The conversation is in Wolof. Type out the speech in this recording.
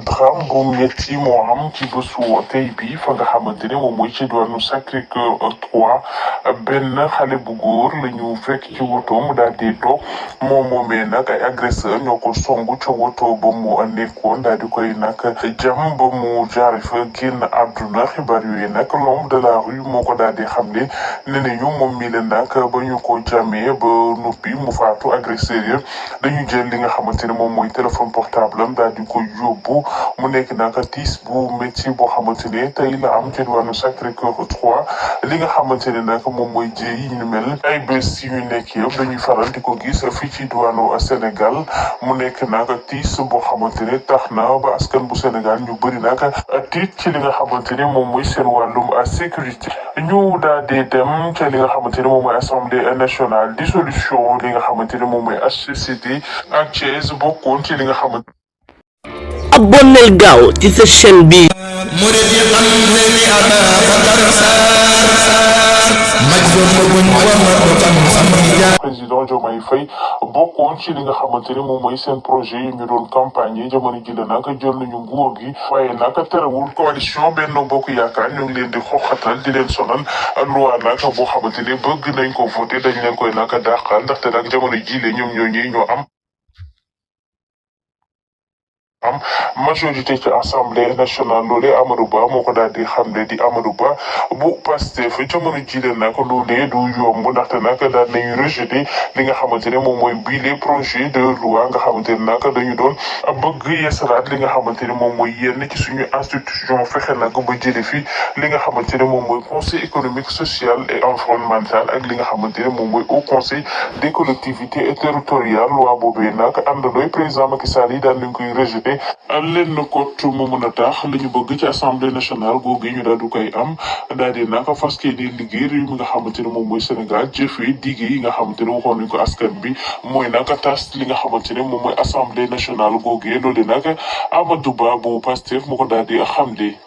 drame bu metti moo am ci bésu tey bi fa nga xamante ne moom mooy ci diwaanu Sacré-Cœur 3 benn xale bu góor la ñu fekk ci woto mu daal di toog moom moomee nag ay agresseur ñoo ko songu ca woto ba mu nekkoon daal di koy nag jam ba mu jaar fa génn àdduna xibaar yooyu nag l'homme de la rue moo ko daal di xam ne nee nañu moom mi la nag ba ñu ko jamee ba noppi mu faatu agresseur yi dañu jël li nga xamante ne moom mooy téléphone portable am daal di ko yóbbu mu nekk nag tiis bu métti boo xamante ne tey la am ci diwaanu Sacré-Cœur 3 li nga xamante ne nag moom mooy jéey yi ñu mel ay bés yu nekk yëpp dañuy faral di ko gis fii ci diwaanu Sénégal mu nekk nag tiis boo xamante ne tax na ba askan bu Sénégal ñu bëri nag tiit ci li nga xamante ne moom mooy seen wàllum sécurité. ñu daal di dem ca li nga xamante ne moom mooy assemblée nationale dissolution li nga xamante ne moom mooy HCCT ak Thiès bokkoon ci li nga xamante. abonneel gaaw ci sa chaîne bi président Diomaye Faye bokkoon ci li nga xamante ne moom mooy seen projet yi ñu doon campagne yi jamono ji la nag jël nañu nguur gi waaye nag terewul coalition Benno Bokk Yaakaar ñu ngi leen di xoxatal di leen sonal loi nag boo xamante ne bëgg nañ ko voté dañ leen koy nag dàqal ndaxte nag jamono ji la ñoom ñoo am majorité ci assemblée nationale loolee Amadou Ba moo ko daal di xamle di Amadou Ba bu Pastef jamono ji leen nag loolee du yomb ndaxte nag daal nañu rejeté li nga xamante ne moom mooy bii les projets de loi nga xamante ne nag dañu doon bëgg yeesalaat li nga xamante ne moom mooy yenn ci suñu institution fexe nag ba jële fi li nga xamante ne moom mooy conseil économique social et environnemental ak li nga xamante ne moom mooy au conseil des collectivités territoriales loi boobee nag àndandooy président Macky Sall yi daal nañ koy rejeté lenn kot mu mën a tax li ñu bëgg ci assemblée nationale googu ñu daal di koy am daal di nag fas yéene liggéey réew mi nga xamante ne moom mooy Sénégal jëfee digg yi nga xamante ne waxoon nañ ko askan bi mooy nag tas li nga xamante ne moom mooy assemblée nationale googu loolu nag Amadou Ba bu Pastef mu ko daal di xamle.